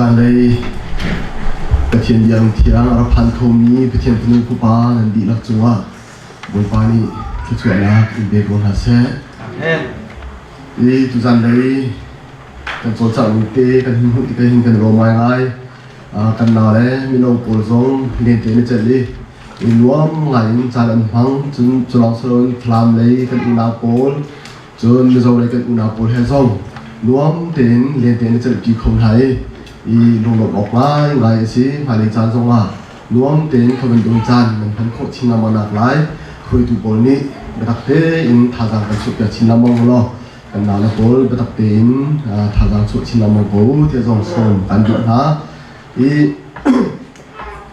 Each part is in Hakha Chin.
Tuzanlei Pathian biang thiang a rak phan khomi Pathian fanu pupa nan dihlak cungah Bawipa nih thluachuahnak in pe ko hna seh. Amen. I tuzanlei kan cawlcanghmi te kan hun hmuh tikah hin kan lawm ngaingai. Kan nau le mino pawl zong lente an i celh i i nuam ngai in caan an hmang. Cun culawng siloin Falam lei kan unau pawl Cun Mizo lei kan unau pawl he zong nuam tein lente in celhpi kho hna i i lunglawmh awk ngaingai a si. Hmailei caan zongah nuam tein khuabantung caan nan hman khawh chin lengmang nak lai hruaitu pawl nih biatak tein thazaang kan chuahpiak chin lengmang law kan naule pawl biatak tein thazaang chuah chin lengmang ko tiah zong sawm kan duh hna. I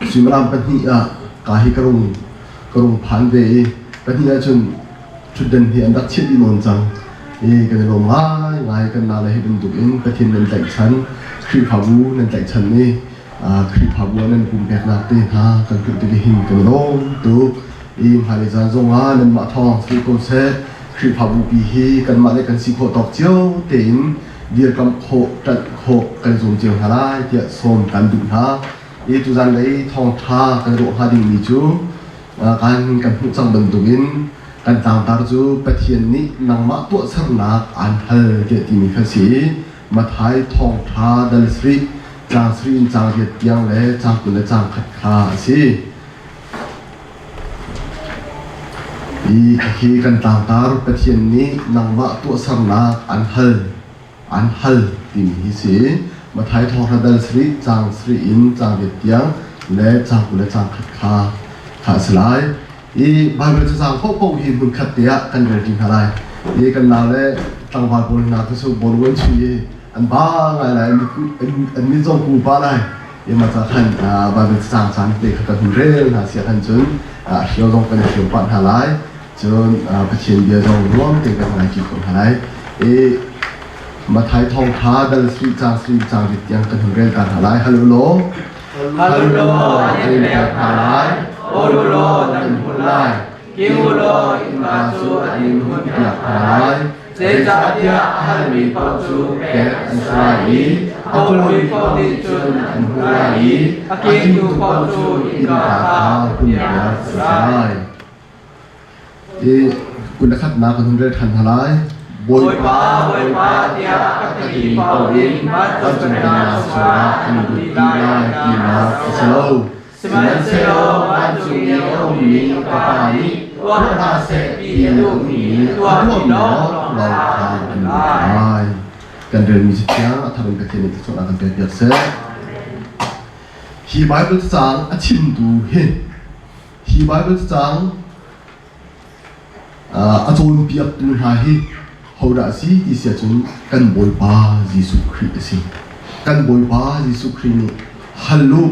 suimilam 2 ah ka hi ka rung phan ve i 2 ahcun ṭhutdan hi an rak chiah dih nawn cang i kan i lawm ngaingai. Kan nale hi bantukin Pathian nan tlaihchan, Khrihfabu nan tlaihchan i Khrihfabu ah nan pumpeknak te hna kan hmuh tik hin kan i lawm tuk i hmailei caan zongah nanmah thawng si ko seh. Khrihfabu pi hi kanmah le kan si khawh tawk cio tein dirkamh khawh, ṭanh khawh kan zuam cio hna lai tiah sawm kan duh hna i tuzan lei thawngṭha kan ruah hnga dingmi cu kan kan hmuh cang bantukin kan tlangtar cu Pathian nih nangmah tuahsernak aan hal tiah timi kha si i Matthai thawngṭha dal sarih caang sarih in caang riat tiang le caang 20 le caang khat kha a si. Hi khi kan tlangtar Pathian nih nangmah tuahsernak aan hal aan hal timi hi si. Matthai thawngṭha dal sarih caang sarih in caang riat tiang le caang 20 le caang khat kha kha a si lai. I Baibal cacang paohpaoh hi hmunkhat te ah kan rel ṭi hna lai. I kan nau le tlangval pawl hna cu su bawlung an chuih i an ba ngai lai, an mit zong ku pa lai. I mah ca khan Baibal cacang caan te kha kan hun rel hna sia khan cun hrio zong kan i hrio pah hna lai. Cun Pathian bia zong nuam tein kan ngai ṭi kho hna lai. I Matthai thawngṭha dal sarih caang sarih caang rit tiang kan hun rel ta hna lai. Hal u law, Hal u law an in pek hna lai, kawl u law nan hmuh lai, king u law innka cu an in hunpiak hna lai. Zeicahtiah a halmi paoh cu pek an si lai i a kawlmi paoh nih cun an hmuh lai i a kingtu paoh cu innka kha hunpiak a si lai. I 21nak kan hun rel ṭhan hna lai. Bawipa, Bawipa tiah ka timi paoh in vancung pennak chungah an lut dih lai tinak a si lo. Sihmanhsehlaw vancung i a ummi ka Pa nih tuah hna seh ti a duhmi a tuahmi lawnglawng kha an lut lai. Kan relmi cathiang a thar in Pathian nih thluachuahnak kan pekpiak seh. Hi Baibal caang a chimtu hi Hi Baibal cacang a cawnpiaktu hna hi hodah a si ti si ahcun kan Bawipa Jesuh Khrih a si. Kan Bawipa Jesuh Khrih nih hal u,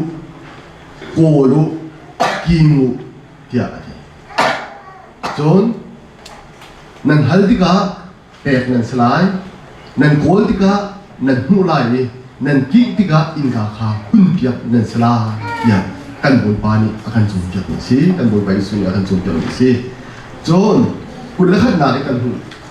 kawl u, king u tiah a ti. Cun nan hal tikah pek nan si lai, nan kawl tikah nan hmuh lai i nan kingh tikah innka kha hunpiak nan si lai tiah kan Bawipa nih a kan cawnpiakmi a si. Kan Bawipa Jesuh nih a kan cawnpiakmi a si. Cun 21nak i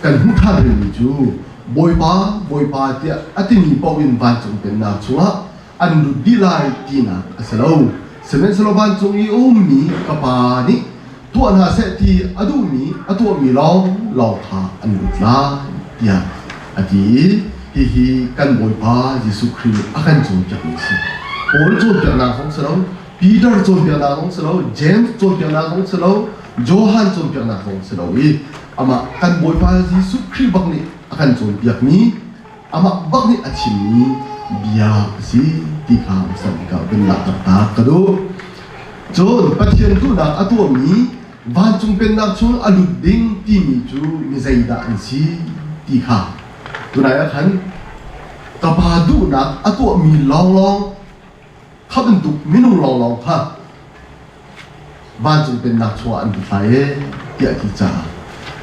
kan hmuh ṭhan rihmi cu Bawipa, Bawipa tiah a timi paoh in vancung pennak chungah an lut dih lai tinak a si lo. Sihmanhsehlaw vancung i a ummi ka Pa nih tuah hna seh ti a duhmi a tuahmi lawnglawng kha an lut lai tiah a ti i hihi kan Bawipa Jesuh Khrih nih a kan cawnpiakmi a si. Paul cawnpiaknak zong si lo, Peter cawnpiaknak zong si lo, James cawnpiaknak zong si lo, Johan cawnpiaknak zong si lo i amah kan Bawipa Jesuh Khrih bak nih a kan cawnpiakmi amah bak nih a chimmi bia a si ti kha hmasabik ah vun langhter ta ka duh. Cun Pathian duhnak a tuahmi vancung pennak chung a lut ding timi cu mi zeidah an si ti kha tunai ah khan ka pa duhnak a tuahmi lawnglawng kha bantuk minung lawnglawng kha vancung pennak chungah an lut lai ee tiah a ti caah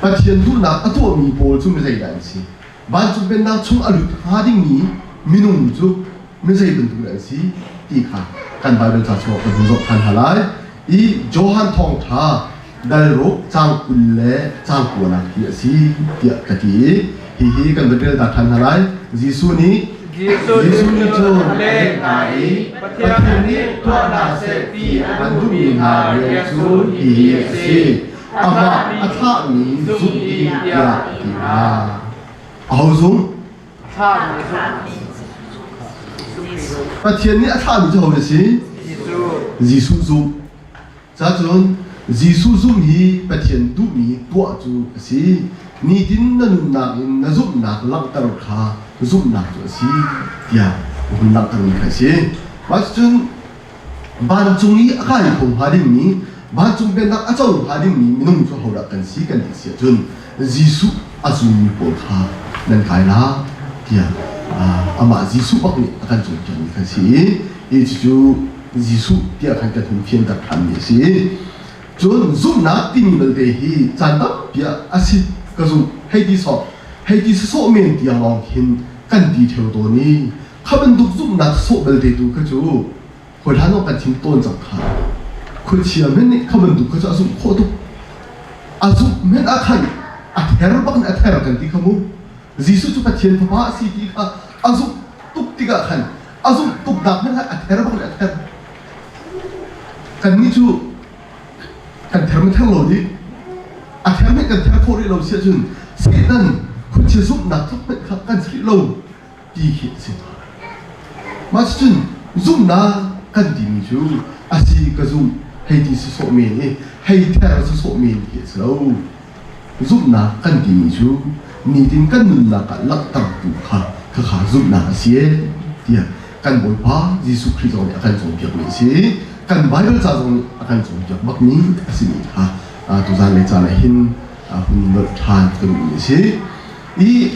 Pathian duhnak a tuahmi pawl cu mi zeidah an si? Vancung pennak chung a lut hnga dingmi minung cu mi zei bantuk dah an si ti kha kan Baibal ca chungah kan hun zoh ṭhan hna lai. I Johan Thawngṭha dal ruk caang 20 le caang kuanak hi a si tiah ka ti i hihi kan van rel ta ṭhan hna lai. Jesuh nih Jesuh nih cun a leh hna i, Pathian nih tuah hna seh ti an duhmi hna rian cu hihi a si, amah a thlahmi zumh i tiah a ti hna. Aho zumh? Pathian nih a thlahmi cu ho a si? Jesuh zumh. Cacun Jesuh zumh hi Pathian duhmi tuah cu a si. Nitin na nunnak in na zumhnak langhter kha zumhnak cu a si tiah hun langhtermi kha a si. Mah cucun vancung i a kai kho hnga dingmi, vancung pennak a co hnga dingmi minung cu hodah kan si kan ti si ahcun Jesuh a zummi pawl kha nan kai la tiah amah Jesuh bak nih a kan cawnpiakmi kha a si i hi cucu Jesuh tiah khan kan hun fianter ṭhanmi a si. Cun zumhnak timi belte hi caan tampi ah a si ka zumh hei ti sawh hei ti sawsawh men tiang lawng khin kan ti ṭheo tawn i kha bantuk zumhnak sawh belte tu kha cu hawihlan awk kan thim tawn cang kha. Khuachia hmanh nih kha bantuk kha cu a zumh khawh tuk. A zumh hmanh ah khan a ther bak in a ther kan ti kha mu. Jesuh cu Pathian Fapa a si ti kha a zumh tuk tikah khan a zumh tuk nak hmanh a ther bak in a ther. Kannih cu kan ther ma ther lo dih. A ther nih kan ther khawh rih lo si ahcun Satan khuachia zumhnak tluk hmanh kha kan si rih lo ti khi a si. Mah cucun zumhnak kan timi cu a si ka zumh hei ti sawsawh men i hei ther sawsawh men khi a si lo. Zumhnak kan timi cu nitin kan nunnak ah langhtertu kha khakha zumhnak a si ee tiah kan Bawipa Jesuh Khrih zong nih a kan cawnpiakmi a si. Kan Baibal ca zong nih a kan cawnpiak bakmi a simi kha tuzan le caan ah hin hun nolh ṭhan ka duhmi a si. I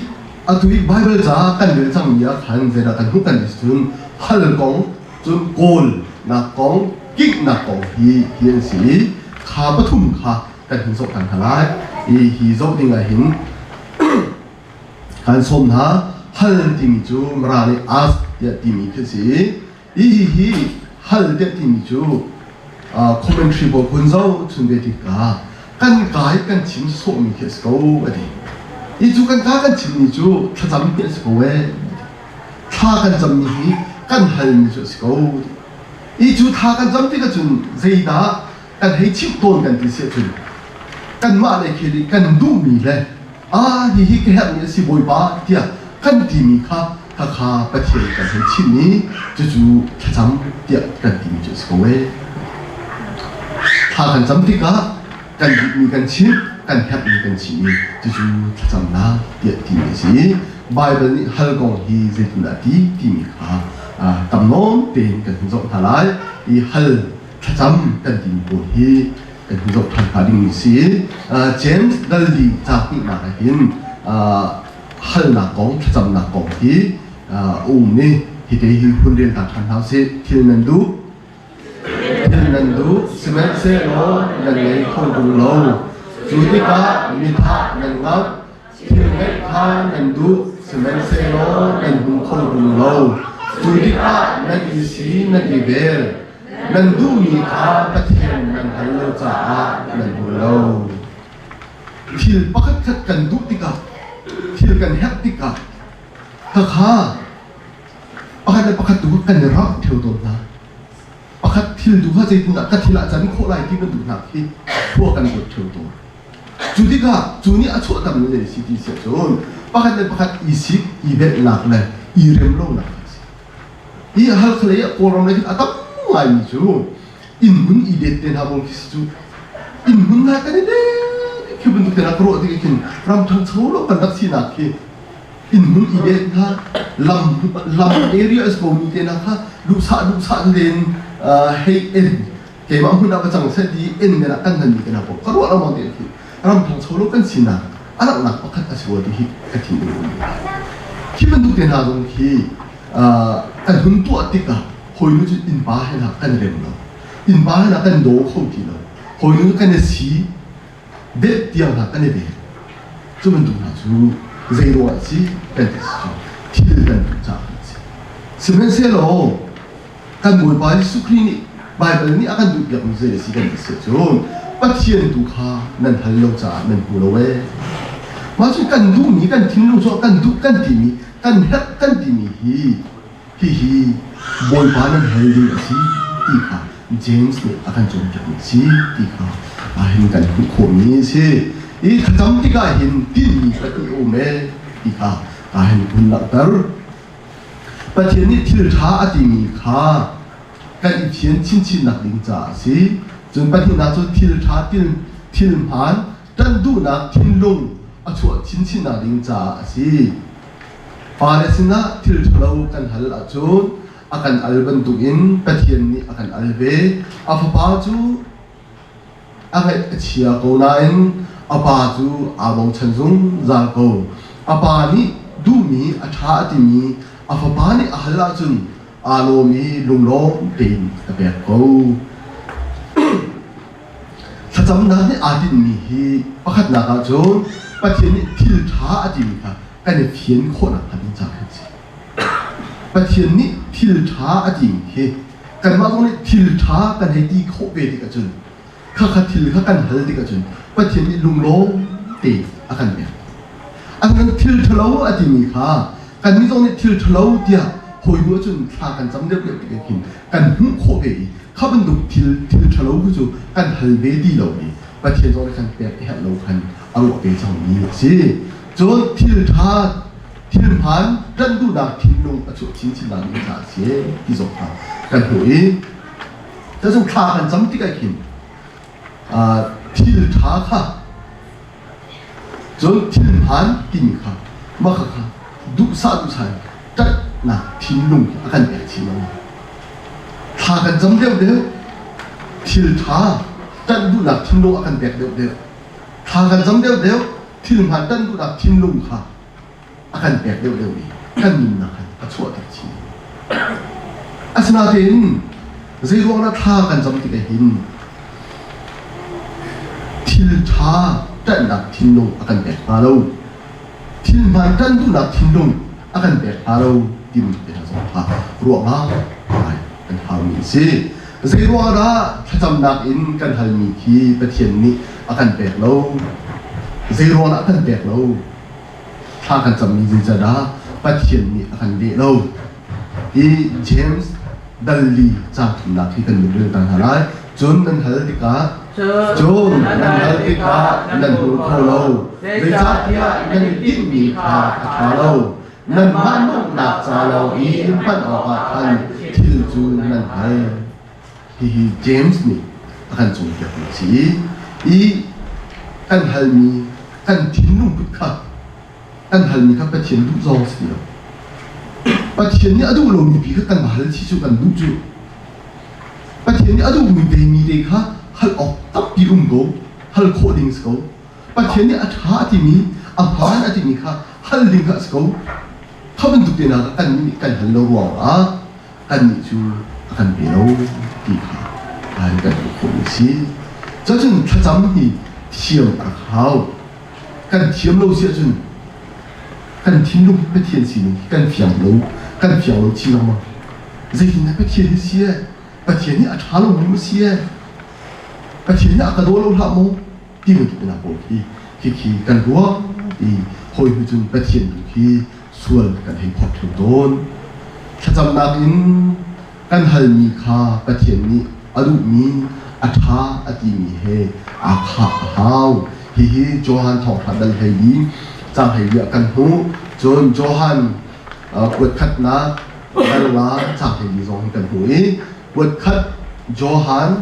atu i Baibal ca kan rel cangmi ah khan zeidah kan hmuh kan ti cun hal kong, cun kawlnak kong, kinghnak kong hi hi an si i kha pathum kha kan hun zoh ṭhan hna lai. I hi zoh ding ah hin kan sawm hna. Hal timi cu Mara nih ask tiah timi khi a si i hi hi hal tiah timi cu commentary pawl hun zoh chun ve tikah kan kai kan chim sawhmi khi a si ko a ti. Hi cu kan ka kan chimmi cu thlacam hi a si ko ee. Thla kan cammi hi kan halmi cu a si ko. Hi cu thla kan cam tikah cun zeidah kan hei chimh tawn kan ti si ahcun kanmah le khel i kan duhmi le a hihi ka herhmi a si Bawipa tiah kan timi kha khakha Pathian kan hei chimh i cucu thlacam tiah kan timi cu a si ko ee. Thla kan cam tikah kan duhmi kan chimh, kan herhmi kan chimh i cucu thlacamnak tiah timi a si i Baibal nih hal kong hi zeitindah a ti timi kha tam nawn tein kan hun zoh hna lai i hal thlacam kan timi pawl hi kan hun zoh ṭhan hnga dingmi si. James Dundee ca hnihnak ah hin halnak kong, thlacamnak kong hi a um i hite hi hun rel ta ṭhan hna usih. Thil nan duh, thil nan duh, sihmanhsehlaw nan ngei kho tung lo. Cu tikah mithah nan ngamh, Thil ngeih kha nan duh, sihmanhsehlaw nan hmu kho tung lo. Cu tikah nan i si nan i vel. Nan duhmi kha Pathian nan hal lo caah nan hmu lo. Thil pakhatkhat kan duh tikah, thil kan herh tikah, khakha pakhat le pakhat tu kan i rangh ṭheo tawn hna. Pakhat thil duh kha zeitindah ka thil ah can khawh lai ti bantuk hna khi khua kan ruat ṭheo tawn. Cu tikah cu nih a chuahtermi zei si ti si ahcun pakhat le pakhat i sik, i velhnak le i rem lonak a si. Hi Halkha lei ah Kawlram lei khin a tam ngaimi cu inn hmun i det te hna bawm khi si cu inn hmun hna kan i det khi bantuk te hna ka ruah tik khin ram ṭhangcho lo kan rak sinak khi inn hmun i det hna lam lam area a si komi te hna kha duhsah duhsah tein hei en keimah hmun ah va cang seh ti en men ah kan hmanmi kan po ka ruah lo ti khi ram thangcho lo kan sinak a langhnak pakhat a si rua ti hi ka thin um khi bantuk te hna zong khi kan hun tuah tikah hawi nu cu innpa he hna kan rem lo innpa he hna kan daw kho ti lo hawi nu kan i si det tiang hna kan i ve cu bantuk hna cu zei ruah si kan ti si thil kan duh caah si sihmanhsehlaw Kan Bawipa Jesuh Khrih nih Baibal nih a kan duhpiakmi zei a si kan ti si ahcun Pathian tu kha nan hal lo caah nan hmu lo ee. Mah cu kan duhmi kan thinlung cu kan duh kan timi Kan herh kan timi hi hihi Bawipa nan hal ding a si ti kha James nih a kan cawnpiakmi a si ti kha hin kan hmuh khawhmi a si. I thlacam tikah hin tinhmi pahnih a um ee ti kha ka hin hun langhter. Pathian nih thil ṭha a timi kha kan i thian chinchinnak ding caah a si. Cun pahnihnak cu thil ṭha thil hmaan ṭanh duhnak thinlung a chuah chinchinnak ding caah a si. Fale sinah thil ṭhalo kan hal ahcun a kan al bantukin Pathian nih a kan al ve. A fapa cu a ngaih a chia ko nain a pa cu aa bochan zungzal ko. A pa nih duhmi a ṭha a timi a fapa nih a hal ahcun aa lawm i lunglawm tein a pek ko. Thlacamnak nih aa tinhmi hi pakhatnak ahcun Pathian nih thil ṭha a timi kha kan i fian khawhnak hnga ding caah a si. Pathian nih thil ṭha a timi hi kanmah zong nih thil ṭha kan hei ti khawh ve tik ahcun khakha thil kha kan hal tik ahcun Pathian nih lunglawm tein a kan pek. Asinain thil ṭhalo a timi kha kannih zong nih thil ṭhalo tiah hawi hnu ahcun thla kan cam deuhdeuh tik ah khin kan hmuh khawh ve i kha bantuk thil thil ṭhalo khi cu kan hal ve ti lo i Pathian zong nih kan pek i herh lo khan a ruah ve cangmi a si. Cun thil ṭha thil hmaan ṭanh duhnak thinlung a chuah chinchin nak ding caah a si ti zong kha kan hmuh i cun thla kan cam tikah khin thil ṭha kha cun thil hmaan timi kha mah kha duhsah duhsah in ṭanhnak thinlung khi a kan pek chin lengmang. Thla kan cam deuhdeuh, thil ṭha ṭanh duhnak thinlung a kan pek deuhdeuh. Thla kan cam deuhdeuh, thil hmaan ṭanh duhnak thinlung kha a kan pek deuhdeuh i kan nunnak khan a chuahter chin. Asinain zeiruang dah thla kan cam tikah hin thil ṭha ṭanhnak thinlung a kan pek hnga lo. Thil hmaan ṭanh duhnak thinlung a kan pek hnga lo timi te hna zong kha ruah ngai kan haumi a si. Zeiruang dah thlacamnak in kan halmi khi Pathian nih a kan pek lo? Zeiruang dah a kan pek lo? Thla kan cammi zeicahdah Pathian nih a kan leh lo? Hi James dal li caang thumnak hi kan rel ta hna lai. Cun nan hal tikah cun nan hal tikah nan hmu kho lo. Zeicahtiah nan i tinhmi kha a ṭha lo. Nanmah nuamhnak ca lawng i hman awkah khan thil cu nan hal. Hihi James nih a kan cawnpiakmi a si i kan halmi kan thinlung put kha kan halmi kha Pathian duh zong si lo. Pathian nih a duh lomi pi kha kan va hal chih cu kan duh cu. Pathian nih a duhmi vemi te kha hal awk tampi um ko, hal khawh ding si ko. Pathian nih a ṭha a timi, a hmaan a timi kha hal ding kha a si ko. Kha bantuk te hna kha kannih nih kan hal lo ruangah kannih cu a kan pe lo ti kha kan kan hmuh khawhmi a si. Cucun thlacam hi thiam a rak hau. Kan thiam lo si ahcun kan thinlung Pathian sining hi kan fiang lo, kan fiang lo chin lengmang. Zeitindah Pathian hi si ee? Pathian hi a ṭha lomi maw si ee? Pathian nih a ka daw lo hlah maw? Ti bantuk hna pawl khi khikhi kan ruah i hawi hu cun Pathian tu khi sual kan hei phawt theu tawn. Thlacamnak in kan halmi kha Pathian nih a duhmi, a ṭha a timi he aa khah a hau. Hihi Johan thawngṭha dal 14 caang 14 ah kan hmuh. Cun Johan kuat khatnak dal nga caang 14 zong hi kan hmuh i kuat khat Johan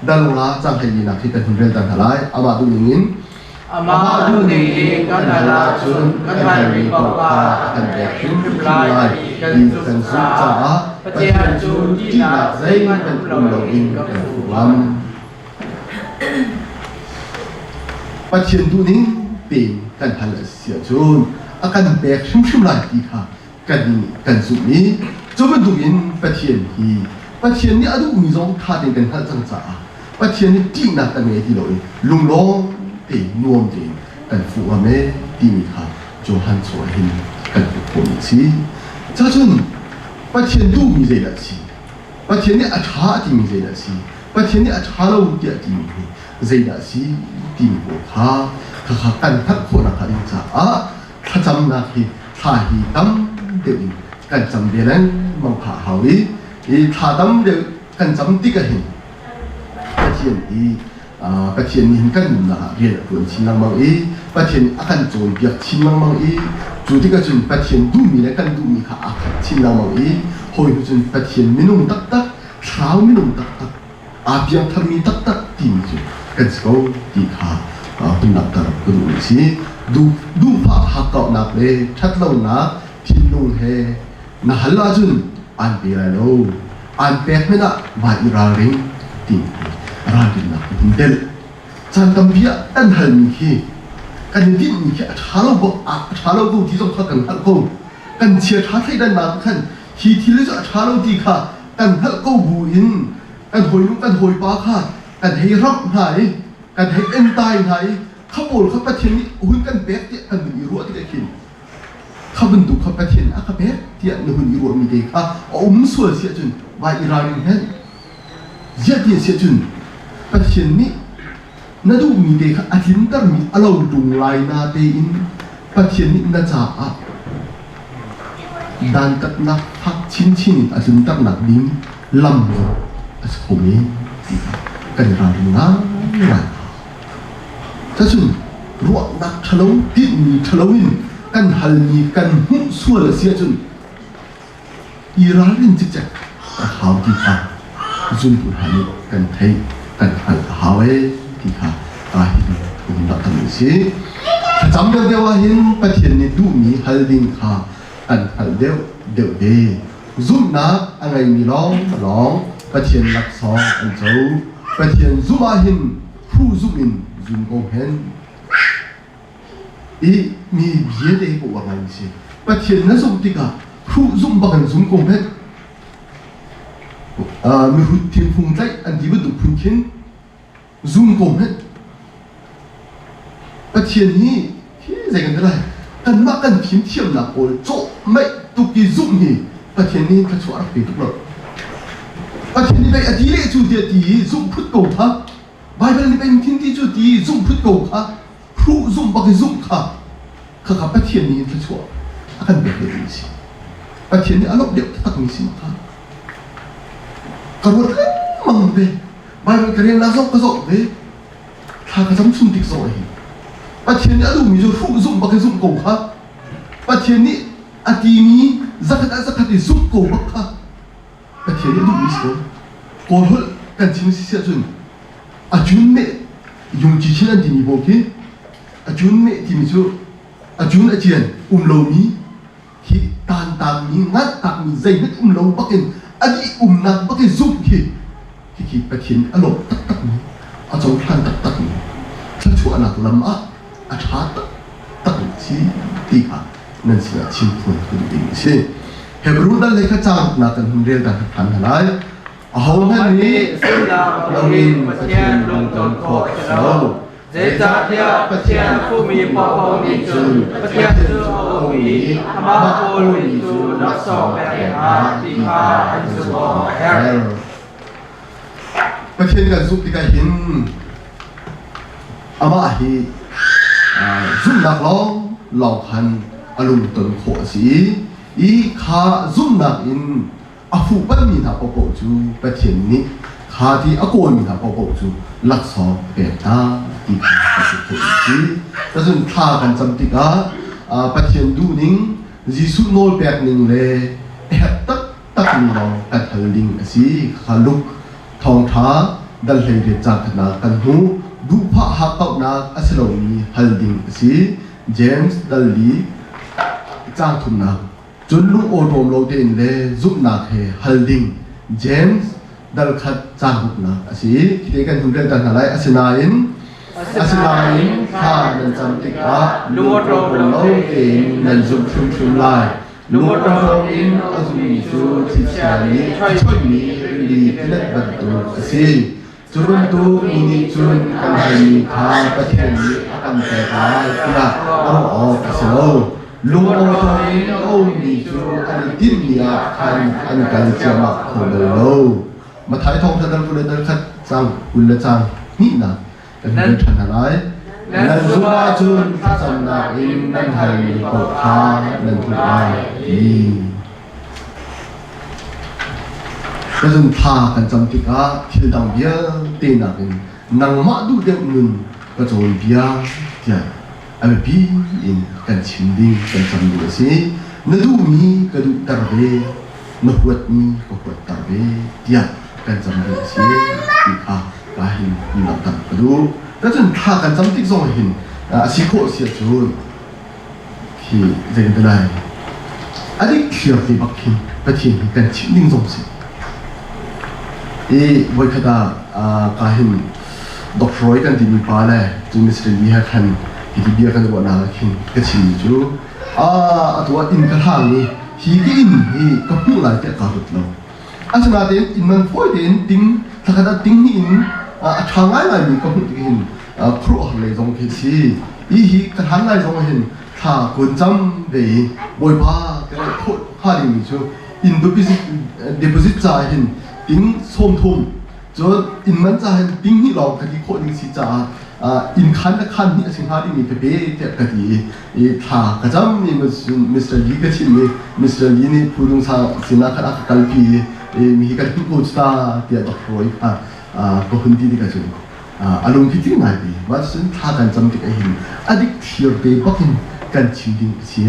dal nga caang 14 nak hi kan hun rel ta hna lai. Amah duhning in Amah duhning in kan hal ahcun kan halmi paoh kha a kan pek hrimhrim lai ti kan zumh caah Pathian cu ṭihnak zeihmanh um loin kan fuh ngam. Pathian duhning tein kan hal a si ahcun a kan pek hrimhrim lai ti kha kan kan zumh i cu bantukin Pathian hi Pathian nih a duhmi zong ṭha tein kan hngalh cang caah Pathian nih ṭihnak kan ngei ti lo i lunglawm tein nuam tein kan fuh ngam ee timi kha Johan chungah hin kan hmuh khawhmi a si. Cucun Pathian duhmi zeidah a si? Pathian nih a ṭha a timi zeidah a si? Pathian nih a ṭha lo tiah a timi hi zeidah a si timi pawl kha khakha kan hngalh khawhnak hnga ding caah thlacamnak hi thla hi tam deuh in kan cam ve lengmang kha a hau i i thla tam deuh kan cam tik ahhin Pathian hi Pathian nih hin kan nunnak ah rian a ṭuan chin lengmang i Pathian nih a kan cawnpiak chin lengmang i cu tikah cun Pathian duhmi le kan duhmi kha aa khat chin lengmang i hawi hnu cun Pathian minung taktak thlarau minung taktak aa piangtharmi taktak timi cu kan si ko ti kha hun langhter ka duhmi a si. Duhfah hakkauhnak le ṭhatlonak thinlung he na hal ahcun aan pe lai lo. Aan pek hmanh ah vai i ralring timi hi ralrinnak ka hun telh. Caan tampi ah kan halmi khi kan i tinhmi khi a ṭha lo bak a ṭha lo ko ti zong kha kan hngalh ko. Kan chia ṭha thleidannak khan hi thil cu a ṭha lo ti kha kan hngalh ko bu in kan hawinu kan hawipa kha kan hei ramh hna i kan hei entai hna i kha pawl kha Pathian nih hun kan pek tiah kan hun i ruah tikah khin kha bantuk kha Pathian a ka pek tiah na hun i ruahmi te kha a um sual si ahcun vai i ralring hen. Ziah ti a si ahcun Pathian nih na duhmi te kha a tlintermi a lo ṭung lai na tein Pathian nih na caah dantatnak fak chinchin in a tlunternak ding lam zong a si kho men ti kha kan i ralring ngaingai. Cacun ruahnak ṭhalo, tinhmi ṭhalo in kan halmi kan hmuh sual a si ahcun i ralrin cikcek a hau ti kha zumtu hna nih kan theih kan hngalh a hau ee ti kha kaa hi um dah kan si. Thlacam deuhdeuh ahhin Pathian nih duhmi hal ding kha kan hngalh deuh deuh ve. Zumhnak a ngeimi lawng lawng Pathian laksawng an co. Pathian zumh ahhin hruh zumh in zum ko hen. I mi vialte hi ka uar ngaimi si. Pathian na zumh tikah hruh zumh bak in zum ko hmet. Mihrut thingfung tlaih an ti bantuk phun khin zum ko hmet. Pathian hi hi zei kan ti lai kanmah kan fimthiamnak pawl cawh meih tuk i zumh hi Pathian nih thluachuah a rak pe tuk lo. Pathian nih pei a ti leh cu tiah ti i zumh phut ko kha Baibal nih pei thin ti cu ti zumh phut ko kha hruh zumh bak i zumh kha khakha Pathian nih thluachuah a kan pek deuh mi si. Pathian nih a lawmh deuh taktak mi si kha ka ruat lengmang ve. Baibal ka rel nak zong ka zoh ve. Thla ka cam chung tik zong hi Pathian nih a duhmi cu hruh zumh bak i zumh ko kha Pathian nih a timi zakhat ah zakhat i zumh ko bak kha Pathian nih duhmi si ko. Kawl holh kan chim si siah cun a cun meh yungci chin an timi pawl khi a cun meh timi cu a cun a cian um lomi hi tantakmi nganhtakmi zeihmanh um lo bakin a dih umnak bak i zumh khi khi Pathian a lawm taktakmi a cohlan taktakmi thluachuahnak lam ah a ṭha taktak si ti kha nan sinah chim phuan ka duh ding a si. Hebrew dal lei kha caangnak kan hun rel ta ṭhan hna lai. Ahohmanh nih zumhnak loin Pathian lungton khawh a si lo. Zeicahtiah Pathian a fuhmi paohpaoh nih cun Pathian cu a um i amah kawlmi cu laksawng pek hna ti kha an zumh awk a herh. Pathian kan zumh tikah hin amah hi zumhnak lawng lawng khan a lungton khawh a si i kha zumhnak in a fuhpanhmi hna paohpaoh cu Pathian nih kha ti a kawlmi hna paohpaoh cu laksawng a pek hna ti kha kan si khawh a si. Cun thla kan cam tikah Pathian duhning, Jesuh nawlpek ning le a herh taktakmi lawng kan hal ding a si. Kha Luke thawngṭha dal 18 caang khatnak kan hmuh. Duhphah hakkauhnak a si lomi hal ding a si. James dal li caang thumnak. Cun lungawṭawm lo tein le zumhnak he hal ding James dal khat caanguknak a si. Khi kan hun rel ta hna lai. Asinain asinain thla nan cam tikah lungawṭawm lo tein nan zumh hrimhrim lai. Lungawṭawm in a zummi cu thlichia nih a choihmi rili tilet bantuk a si. Cu bantuk mi nih cun kan halmi kha Pathian nih a kan pek lai tiah a ruah awk a si lo. Lungawṭawm in a ummi cu an i tinhmi ah khan an kal ciammam kho bal lo. Matthai thawngṭha dal 21 caang 20 le caang hnihnak kan hun ṭhan hna lai. Nan zumh ahcun thlacamnak in nan halmi paoh kha nan hmuh lai, a ti. Cun thla kan cam tikah thil dang vialte nakin nangmah duh deuh nun ka cawnpiak tiah a biapi in kan chim ding kan cam ding a si. Na duhmi ka duhter ve, na huatmi ka huatter ve tiah kan cam ding a si ti kha ka hin langhter ka duh. Cun thla kan cam tik zong hin a si khawh si ahcun khi zei lai a dik thliar te bak khin Pathian hi kan chimh ding zong si. I voikhat ah ka hin Dr. Roy kan timi pa le cu Mr. Lee he khan hiti bia kan ruahnak ah khin ka chimmi cu a atu ah inn ka hlang i hi ka inn hi ka hmuh lai tiah kaa ruat lo. Asinain inn man fawi tein ting thlakhat ah ting hnih in a ṭha ngaingaimi ka hmuh tik hin khuaruahhar lei zong khi si. Hi hi ka hlan lai zong hin thla kun cam ve i Bawipa ka ngaih khawh hnga dingmi cu inn deposit ca hin ting 30 cun inn man ca hin ting hnih lawng ka ti khawh ding si caah inn khan le khan hnih a si hnga dingmi ka pe tiah ka ti i thla ka cam i Mr. Lee ka chimh i Mr. Lee nih Phudung sang sinah khan a ka kalpi i mi hi kan hmuh ko ta tiah Dr. Roy kha ka hun ti tikah cun a lung khi ting ngai ti mah cun thla kan cam tik hin a dik thlir te bakin kan chim ding a si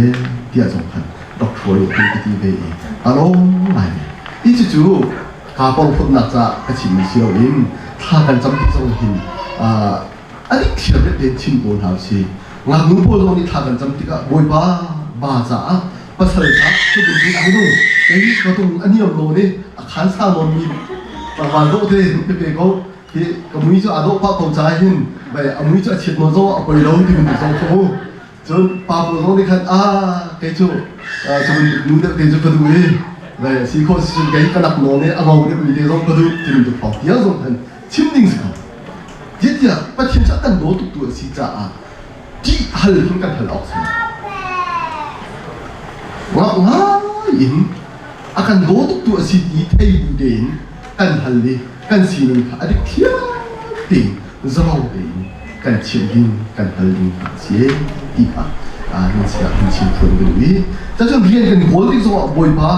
tiah zong khan Dr. Roy ka ti ve i a lawm ngai ve hi cucu kaa porhlawtnak caah ka chimmi si loin thla kan cam tik zong hin a dik thlir tein chim ko hna usih. Ngaknu pawl zong nih thla kan cam tikah Bawipa ba caah pasal caah cu bantuk minung kei ka tung a niam nawn i a khan sang nawnmi tlangval dawh te ka pe ko hi ka mui cu aa dawh pah ko caah hin bai a mui cu a chiat nawn zong a poi lo ti bantuk zong kha mu. Cun pa pawl zong nih khan ah kei cu cu bantuk nu deuh te cu ka duh i bai si khawh si cun kei ka nak nawn i a ngo deuhmi te zong ka duh ti bantuk thawng tiang zong khan chim ding si ko. Zeitiah Pathian cu a kan daw tuktu a si caah ṭih hal hin kan hal awk si. Ngak ngai in a kan daw tuktu a si ti thei bu tein kan hal i kan sining kha a dik thiam tein zalong tein kan chimh ding kan hal ding kha a si ti kha nan sinah kan chim phuan ka duh i cacun rian kan kawl tik zongah Bawipa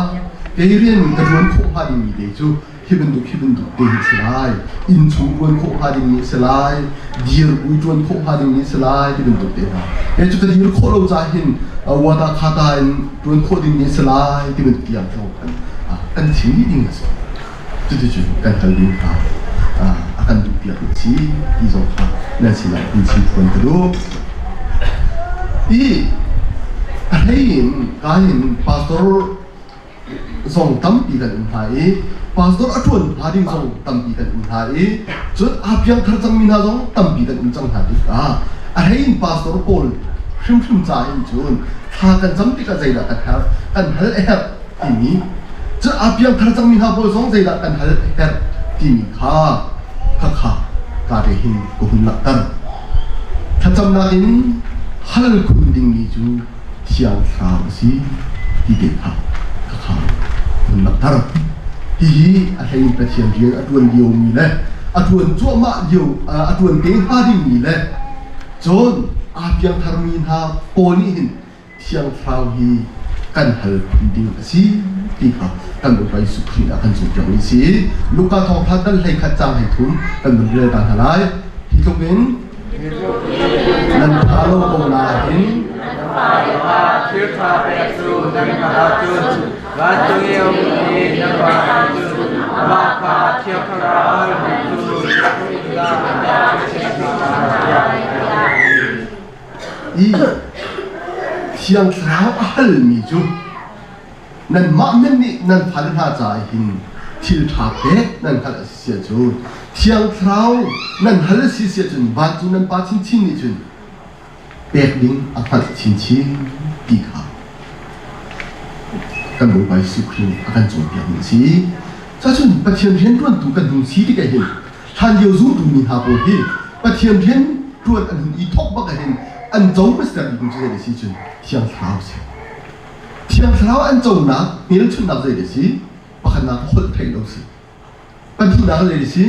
kei rian ka ṭuan khawh hnga dingmi te cu hi bantuk hi bantuk te hi a si lai inn chung ṭuan khawh hnga dingmi a si lai dir bui ṭuan khawh hnga dingmi a si lai ti bantuk te hna kei cu ka dir khawh lo ca hin wata khata in ṭuan khawh dingmi a si lai ti bantuk tiang zong kan kan thim dih ding a si. Cuticun kan kal ding kha a kan duhpiak a si ti zong kha nan sinah hun chim phuan ka duh. I a hlei in ka hin pastor zong tampi kan um hna i pastor a ṭuan hna ding zong tampi kan um hna i cun aa piangthar cangmi hna zong tampi kan um cang hna tikah a hlei in pastor pawl hrimhrim ca in cun thla kan cam tikah zeidah kan herh kan hal a herh timi cun aa piangthar cangmi hna pawl zong zeidah kan hal a herh timi kha khakha ka re hin ka hun langhter. Thlacamnak in hal khun dingmi cu Thiang Thlarau a si ti te kha khakha hun langhter. Hihi a hlei in Pathian rian a ṭuan liomi le a ṭuan cuahmah lio a ṭuan te hnga dingmi le cun aa piangtharmi hna pawl nih hin Thiang Thlarau hi kan hal phun ding a si ti kha kan Bawipa Jesuh Khrih ah kan cawnpiakmi a si. Luka thawngṭha dal 13 caang 33 kan vun rel ta hna lai. Hi tluk in nan ṭha lo ko nain Nan fale kha thil ṭha pek cu nan hngalh ahcun vancung i a ummi nan Pa nih cun amah kha Thiang Thlarau a halmi cu zeitindah a pek chinchin hna lai tiah a ti. I Thiang Thlarau a halmi cu nanmah men nih nan fale hna caah hin thil ṭha pek nan hngalh a si ahcun Thiang Thlarau nan hal a si ahcun vancung nan Pa chinchin nih cun pek ding a hngalh chinchin ti kha kan Bawipa Jesuh Khrih nih a kan cawnpiakmi a si. Cacun Pathian rianṭuantu kan hung si tikah hin hlanlio zumtu mi hna pawl hi Pathian rian ṭuan an hun i thawk bak ahhin an co hmasat bik cu zei a si cun Thiang Thlarau a si. Thiang Thlarau an conak hmelchunhnak zei a si? Pakhatnak holh theih lo si. Pahnihnak zei a si?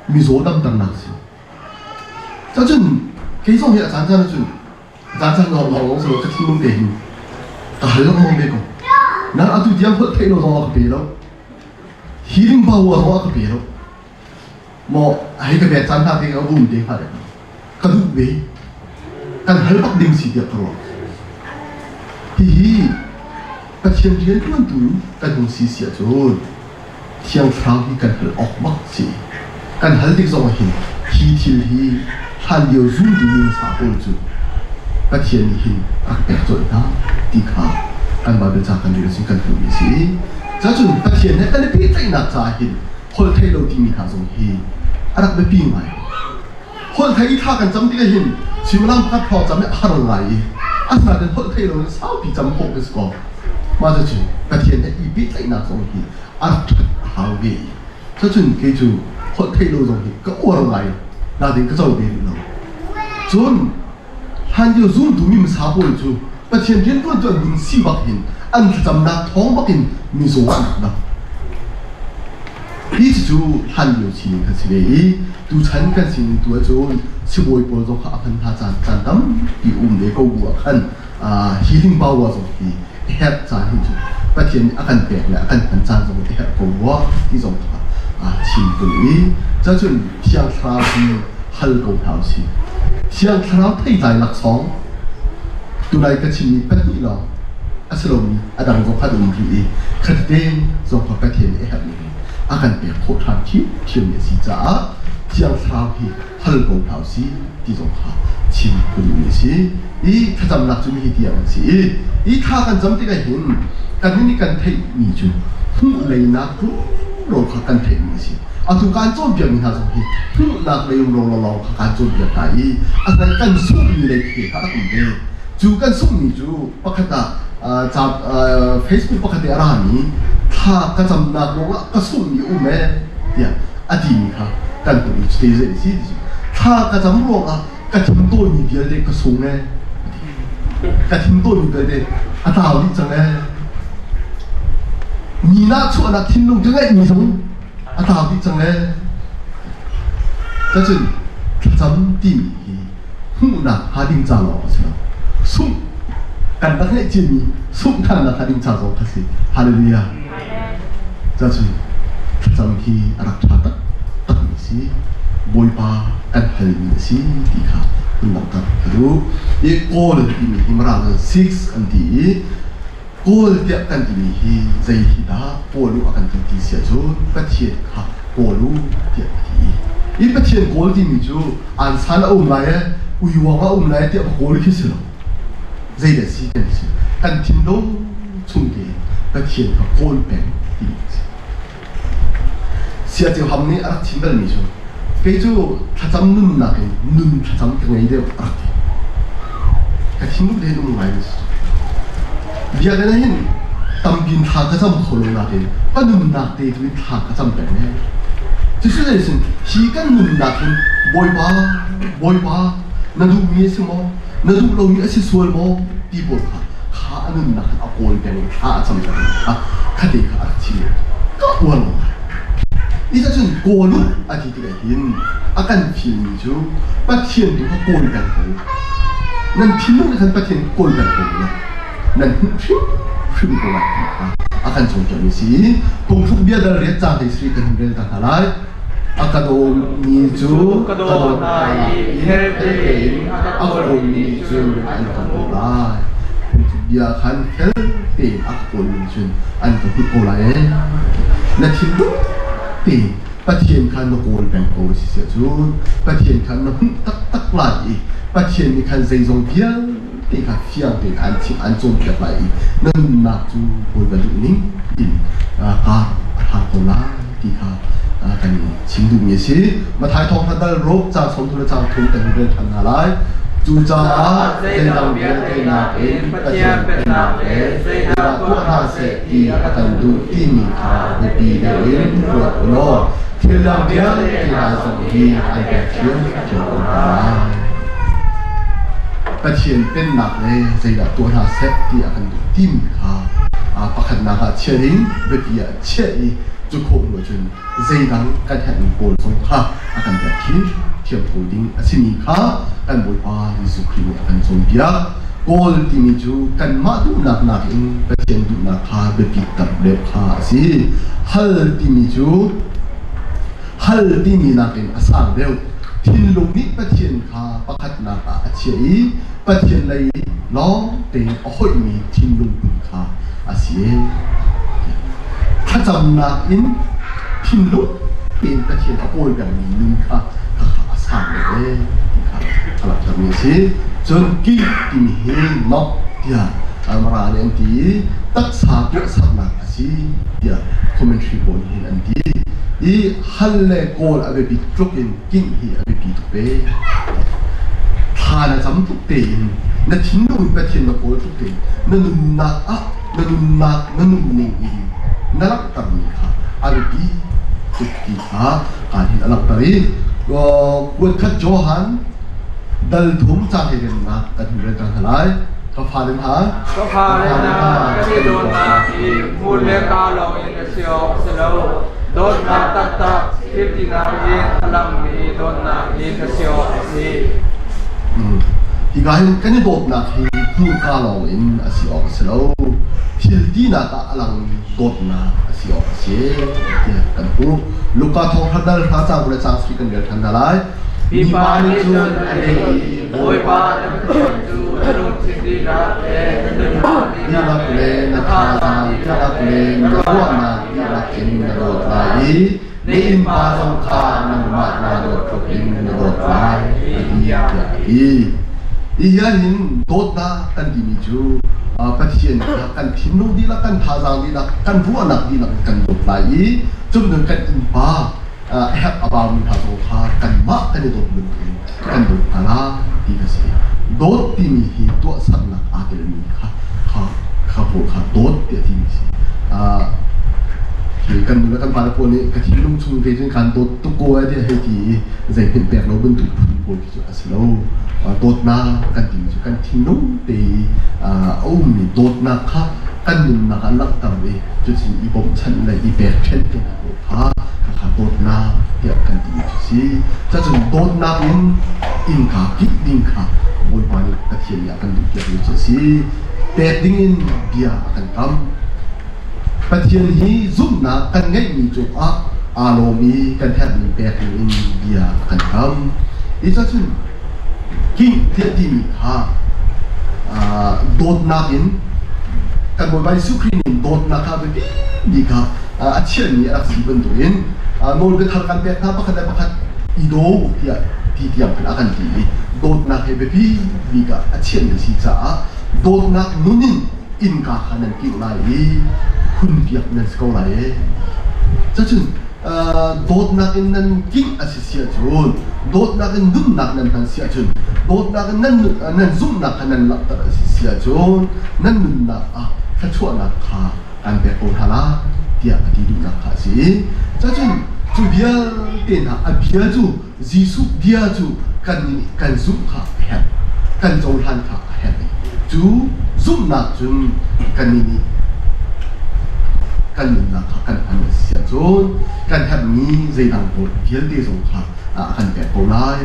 Mizaw damternak si. Cacun Kei zong hi a caan caan ahcun caan caan lawng lawng zong ka thinlung te hin ka hal lengmang ve ko. Nan atu tiang holh theih lo zong a ka pe lo. Healing power zong a ka pe lo. Maw hei ka pek caan hna te ka vum te hnga dek. Ka duh ve. Kan hal bak ding si tiah ka ruah. Hihi Pathian rianṭuantu kan hung si si ahcun Thiang Thlarau hi kan hal awk bak si. Kan hal tik zong ah hin hi thil hi hlanlio zumtu mi hmasa pawl cu Pathian nih hin a rak pek colh hna ti kha kan Baibal ca kan rel ahcun kan hmuhmi a si. Cacun Pathian he kan i pehtlaihnak caah hin holh theih lo timi hna zong hi a rak biapi ngai. Holh theih i thla kan cam tikah hin suimilam pakhat hrawng cam hi a har ngai i asinain holh theih lo in saupi cam khawh kan si ko. Mah cucu Pathian he i pehtlaihnak zong hi a rak ṭhat a hau ve i cucun kei cu holh theih lo zong hi ka uar ngai nain ka co ve rih lo. Cun hlanlio zumtu mi hmasa pawl cu Pathian rianṭuantu an vun si bak hin an thlacamnak thawng bakin mizaw an rak dam. Hi cucu hlanlio sining kha si ve i tuchan kan sining tu ahcun sibawi pawl zong kha a hman hna caan caan tampi um ve ko bu ah khan healing power zong hi a herh caan hin cu Pathian nih a kan pek le a kan hman caan zong a herh ko rua ti zong kha chim ko i cacun Thiang Thlarau hi hal ko hna usih. Thiang Thlarau theitlai laksawng tunai ka chimmi pahnih lawng a si lomi a dang zong kha an um rih i khatite zong kha Pathian nih a herhmi a kan pek khawh ṭhan ṭhiamṭhiammi a si caah Thiang Thlarau hi hal ko hna usih ti zong kha chim ka duhmi a si. I thlacamnak cu hihi tiang an si i i thla kan cam tikah hin kannih nih kan theihmi cu hmuh leinak ro kha kan theihmi a si. Atu kaan cawnpiakmi hna zong hi hmuhnak lei ro lawng kha kaan cawnpiak hna i a kan sungmi lei khi kha a um ve. Cu kan sungmi cu pakhat ah Facebook pakhat i a rami thla ka camnak ruangah ka sungmi um ee tiah a timi kha kan hmuh i cuti zei a si ti cu thla ka cam ruangah ka thin tawimi vialte ka sung ee ka thin tawimi vialte a tlau dih cang ee mi nahchuahnak thinlung ka ngeihmi zong a tlau dih cang ee cacun thlacam timi hi hmuhnak hnga ding ca lawng a si lo sungh kan rak ngeih ciami sungh ṭhannak hnga ding ca zong kha si. Hallelujah. Cacun thlacam hi a rak ṭha taktakmi a si. Bawipa kan halmi a si ti kha hun langhter ka duh. I kawl timi hi Mirang cun six an ti i kawl tiah kan timi hi zei hi dah kawl u a kan ti ti si ahcun Pathian kha kawl u tiah a ti i i Pathian kawl timi cu ansan a um lai e uiwang a um lai tiah va kawl khi si lo. Zeidah si kan si? Kan thinlung chung tein Pathian kha kawl peng timi a si. Sia Ham nih a rak chim balmi cu kei cu thlacam nunnak in nun thlacam ka ngei deuh a rak ti. Ka thinlung tein um ngai mi si. Biakinn ah hin tampin thla ka cam kho lo nakin ka nunnak te tu in thla ka cam peng ne. Cucu zeisin hi kan nunnak hin Bawipa, Bawipa, na duhmi a si maw? Na duh lomi a si sual maw? ti pawl kha kha a nunnak hin a kawl peng i thla a cam peng kha khate kha a rak chim i ka uar ngai. Ni cun kawl u a ti tikah hin a kan fimmi cu Pathian tu kha kawl peng ko. Nan thinlung nih khan Pathian kawl peng ko u nan hmuh hrimhrim ko lai ti kha a kan cawnpiakmi si. Phungthluk bia dal riat caang hlei sarih kan hun rel ta hna lai. A ka dawmi cu ka dawt hna i fel tein a ka kawlmi cu an ka hmuh lai. Phungthluk bia khan fel tein a ka kawlmi cun an ka hmuh ko lai. Na thinlung tein Pathian kha na kawl peng ko a si siah cun Pathian kha na hmuh taktak lai i Pathian nih khan zeizong vialte kha fiang tein aan chimh aan cawnpiak lai i na nunnak cu Bawipa duhning in kar a hlang ko lai ti kha kan chim duhmi a si. Matthai thawngṭha dal ruk caang 30 le caang 3 kan rel ṭhan hna lai. Cucaah zeidang vialte nakin Pathian pennak le zeidah tuah hna seh ti a kan duh timi kha biapi deuh in ruat u law thil dang vialte hna zong hi an pek ṭhiamṭhiam ko hna lai. Pathian pennak le zeidah tuah hna seh ti a kan duh timi kha pakhatnak ah chia ding biapi ah chiah i cu khawh hnu ahcun zeidang kan herhmi pawl zong kha a kan pek ṭhiamṭhiam. thiam ko ding a simi kha kan Bawipa Jesuh Khrih nih a kan cawnpiak. Kawl timi cu kanmah duhnak nakin Pathian duhnak kha biapit deuh kha a si. Hal timi cu hal timi nakin a sang deuh. Thinlung nih Pathian kha pakhatnak ah a chiah i Pathian lei lawng tein a hoihmi thinlung put kha a si. Thlacamnak in thinlung tein Pathian a kawl pengmi nun kha khakha a sang deuh ee ti kha a langhtermi a si. Cun kih timi hi nok tiah Mara nih an ti i taksa tuahsernak a si tiah commentary pawl nih hin an ti. I hal le kawl a biapit tluk in kingh hi a biapi tuk ve. Thla na cam tluk tein na thinlung in Pathian na kawl tluk tein na nunnak ah na nunnak na nunning in na langhtermi kha a biapi tuk ti kha kaan hin a langhter i kuatkhat Johan dal thum ca he rennak kan hun rel cang hna lai. Ka fale hna, Ka fale hna, kan i dawtnak hi hmur le kaa lawngin a si awk a si lo. Dawtnak taktak thiltinak in a langmi dawtnak in a si awk a si. Hika hin kan i dawtnak hi hmurka lawngin a si awk a si lo. Thil tinak ah a langmi dawtnak a si awk a si tiah kan hmuh. Luka thawngṭha dal hra caang le caang sui kan rel ṭhan hna lai. Mipa nih cun a leh i, Bawipa na Pathian cu na lungthin dihlak le na nunnak dihlak le na thazaang dihlak le na ruahnak dihlak in na dawt lai i na innpa zong kha nangmah naa dawt tluk in na dawt lai, a ti tiah a ti. Hi hin dawtnak kan timi cu Pathian kha kan thinlung dihlak, kan thazaang dihlak, kan ruahnak dihlak in kan dawt lai i cu bantuk kan innpa a herh a baumi hna zong kha kanmah kan i dawt bantukin kan dawt hna lai ti kha si. Dawt timi hi tuahsernak aa telmi kha kha kha pawl kha dawt tiah timi si. Khi kan nu le kan pa le pawl nih ka thinlung chung te cun kan dawt tuk ko ai tiah hei ti i zeihmanh pek lo bantuk phun pawl khi cu a si lo. Dawtnak kan timi cu kan thinlung te i a ummi dawtnak kha kan nunnak ah langhter i cucu i bawmhchanh le i pekṭhenh te hna pawl kha khakha dawtnak tiah kan timi cu si. Cacun dawtnak in innka kik ding kha Bawipa nih Pathian nih a kan duhpiakmi cu a si. Pek ding in bia a kan kam. Pathian hi zumhnak kan ngeihmi cungah aa lawm i kan herhmi pek ding in bia a kan kam. Hi cacun king tiah timi kha dawtnak in kan Bawipa Jesuh Khrih nih dawtnak kha biapi bik ah a chiahmi a rak si bantukin nawlbia thar kan pek hna pakhat le pakhat i daw tiah ti tiang khan a kan ti i dawtnak he biapi bik ah a chiahmi a si caah dawtnak nun in innka kha nan kilh lai i hunpiak nan si ko lai ee. Cacun dawtnak in nan kingh a si si ahcun dawtnak in nunnak nan hman si ahcun dawtnak in nan nan zumhnak kha nan langhter a si si ahcun nan nunnak ah thluachuahnak kha kan pek ko hna lai tiah a ti duhnak kha a si. Cacun cu vialte hna a bia cu Jesuh bia cu kan kan zumh kha a herh, kan cohlan kha a herh. Cu zumhnak cun kannih nih kan nunnak kha kan hman a si ahcun kan herhmi zeidang pawl vialte zong kha a kan pek ko lai.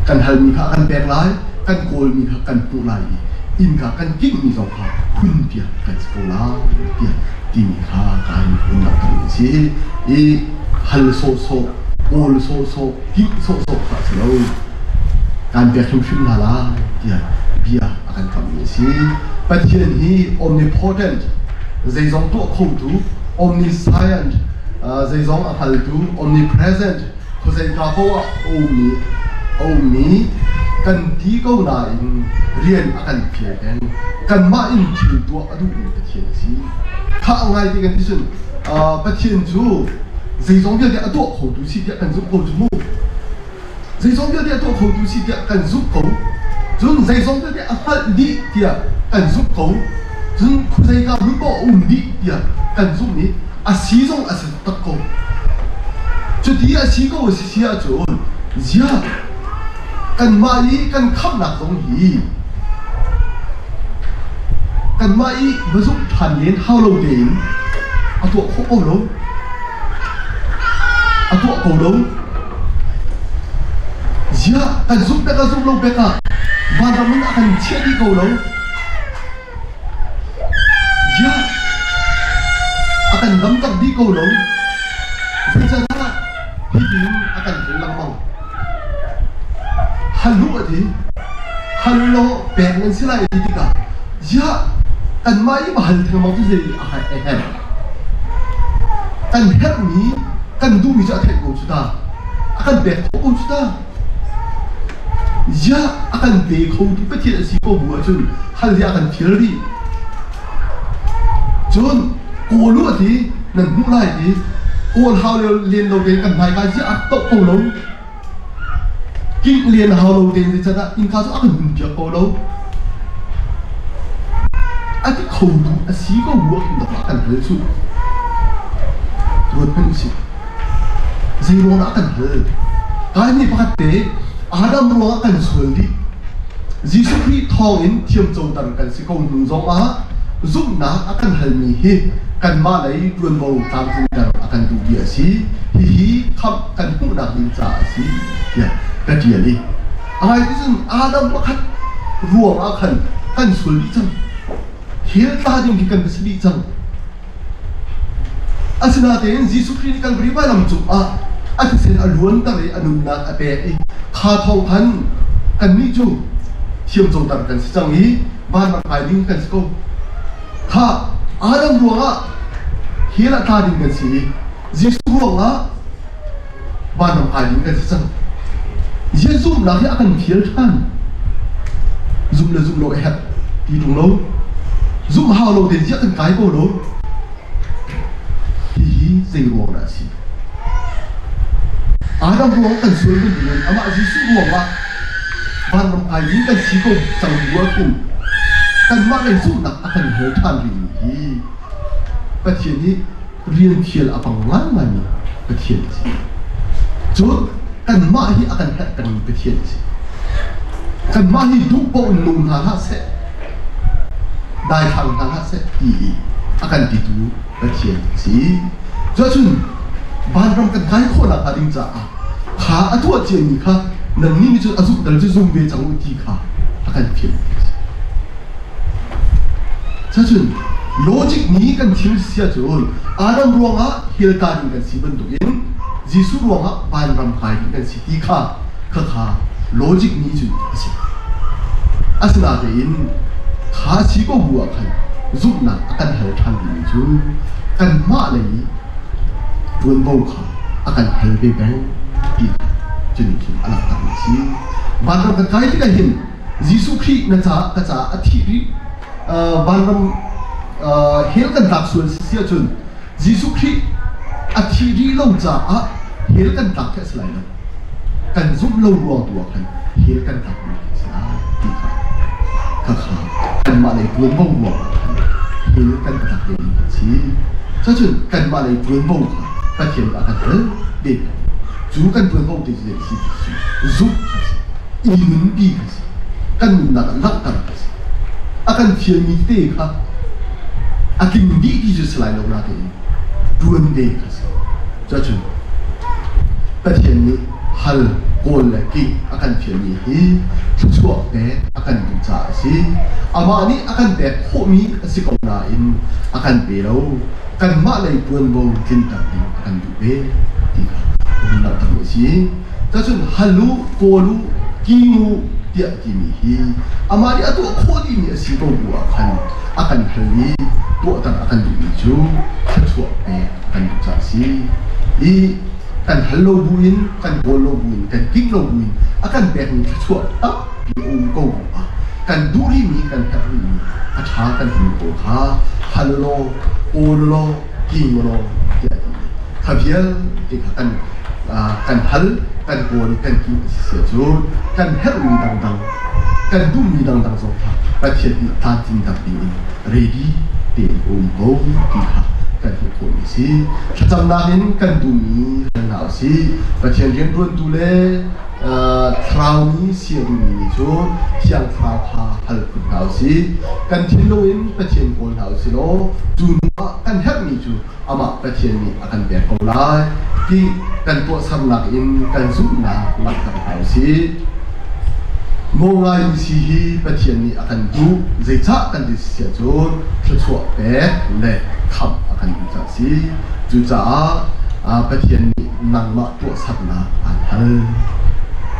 Kan halmi kha a kan pek lai, kan kawlmi kha kan hmuh lai i innka kan kinghmi zong kha hunpiak kan si ko lai tiah timi kha ka in hun langhter a si. I hal sawhsawh, kawl sawhsawh, kingh sawhsawh kha a si lo. Kan pek hrimhrim hna lai tiah bia a kan kamhmi a si. Pathian hi omnipotent, zeizong tuah khotu, omniscient, zeizong a hngaltu, omnipresent, khuazeika paoh ah a ummi, a ummi kan ti ko nain rian a kan fial peng. Kanmah in thil tuah a duhmi Pathian a si. Kha ngai ti kan ti cun Pathian cu zeizong vialte a tuah khotu si tiah kan zumh ko cu mu. Zeizong vialte a tuah khotu si tiah kan zumh ko. Cun zeizong vialte a hngalh dih tiah kan zumh ko. Cun khuazeika hmun paoh a um dih tiah kan zumh i a si zong a si tak ko. Cuti a si ko a si si ahcun ziah kanmah i kan khamhnak zong hi kanmah i va zumh ṭhan len hau lo tein a tuah khawh ko lo. A tuah ko lo. Ziah kan zumh pek ah zumh lo pek ah vanram in a kan chiah dih ko lo. Ziah a kan damter dih ko lo. Zeicahtiah hitin a kan hal lengmang. Hal u a ti. Hal law pek nan si lai a ti tikah ziah kanmah i va hal thengmang cu zei a herh. Kan herhmi kan duhmi cu a theih ko cu ta. A kan pek khawh ko cu ta. Ziah a kan pe kho tu Pathian a si ko bu ahcun hal hi a kan fial rih. Cun kawl u a ti nan hmuh lai ti kawl hau len lo tein kan hmaika ziah a toh ko lo. Kingh len hau lo tein zeicadah innka cu a kan hun piak ko lo. A ti kho tu a si ko bu ahkhin dawk a kan hal cu. Ruat hmanh usih. Zei ruang dah a kan hal? Kai mi pakhat te Adam ruangah kan sual dih. Jesuh Khrih thawngin thiamcoter kan si ko hnu zongah zumhnak a kan halmi hi kanmah lei ṭuanvo tlamtlinter a kan duh bia a si. Hihi khamh kan hmuhnak ding caah a si tiah ka ṭial i a ngai ti cun Adam pakhat ruangah khan kan sual dih cang. Hell tla ding khi kan va si dih cang. Asinain Jesuh Khrih nih Kalvari vailam cungah a thisen a luanter i a nunnak a pek i kha thawng khan kannih cu thiamcoter kan si cang i vanram kai ding kan si ko. Kha Adam ruangah hell ah tla ding kan si i Jesuh ruangah vanram kai ding kan si cang. Jesuh zumhnak hi a kan fial ṭhan. Zum le zum lo a herh ti ṭung lo. Zumh hau lo tein ziah kan kai ko lo. Hihi zei ruang dah a si? Adam ruang kan sual bantukin amah Jesuh ruangah vanram kai ding kan si ko cang bu ahkhin kanmah lei zumhnak a kan hal ṭhan rihmi hi Pathian nih rian thial a pang ngaingaimi Pathian a si. Cun kanmah hi a kan herh pengmi Pathian a si. Kanmah hi duh paoh in nung hna hlah seh, daithlang hna hlah seh ti i a kan titu Pathian a si. Cuahcun vanram kan kai khawhnak hnga ding caah kha a tuah ciami kha nannih nih cun a zumh dal cu zum ve cang u ti kha a kan fial. Cucun logic nih kan thil si ahcun Adam ruangah hell ta ding kan si bantukin Jesuh ruangah vanram kai ding kan si ti kha khakha logic nih cun a si. Asinain kha si ko bu ah khan zumhnak a kan hal ṭhan rihmi cu kanmah lei ṭuanvo kha a kan hal ve peng ti kha cunih cun a langhtermi a si. Vanram kan kai tikah hin Jesuh Khrih na caah ka caah a thih rih vanram hell kan tlak sual si ahcun Jesuh Khrih a thih rih lo caah hell kan tlak khi a si lai lo. Kan zumh lo ruang tu ah khan hell kan tlak mi khi a si lai ti kha khakha kanmah lei tuanvo ruang ah khan hell kan tlak ve ding kan si. Cucun kanmah lei tuanvo kha Pathian nih a kan hal ve. Cu kan tuanvo te cu zei a si ti cu zumh kha a si. I nunpi kha si. Kan nunnak ah langhter kha si. A kan fialmi tete kha a tling dih ti cu si lai lo natein ṭuan ve kha si. Cuacun Pathian nih hal, kawl le kingh a kan fialmi hi thluachuah pek a kan duh caah a si. Amah nih a kan pek khawhmi a si ko nain a kan pe lo. Kanmah lei ṭuanvo tlinter ding a kan duh ve ti kha hun langhter mi a si. Cacun hal u, kawl u, king u tiah timi hi amah nih a tuah khawh dihmi a si ko bu ah khan a kan hal i tuahter a kan duhmi cu thluachuah pek a kan duh caah a si. I kan hal lo buin, kan kawl lo buin, kan kingh lo buin a kan pekmi thluachuah tampi a um ko bu ah kan duh rihmi, kan herh rihmi a ṭha kan timi pawl kha hal law, kawl law, king law tiah a ti. Kha vialte kha kan kan hal, kan kawl i kan king a si sia cun kan herhmi dangdang, kan duhmi dangdang zong kha Pathian nih tlamtling dang dingin ready tein a um ko ti kha kan hmuh khawhmi a si. Thlacamnak in kan duhmi hal hna usih. Pathian rianṭuantu le thlaraumi si a duhmi nih cun Thiang Thlarau kha hal phun hna usih. Kan thinlung in Pathian kawl hna usih law cu hnu ah kan herhmi cu amah Pathian nih a kan pek ko lai ti kan tuahsernak in kan zumhnak langhter hna usih. Nawl si hi Pathian nih a kan duh. Zeicah kan ti si ahcun thluachuah pek le khamh a kan duh caah a si. Cucaah Pathian nih nangmah tuahsernak aan hal.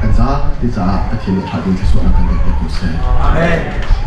Kan za ti caah Pathian nih ṭha tein thluachuahnak kan pek ko seh. Amen.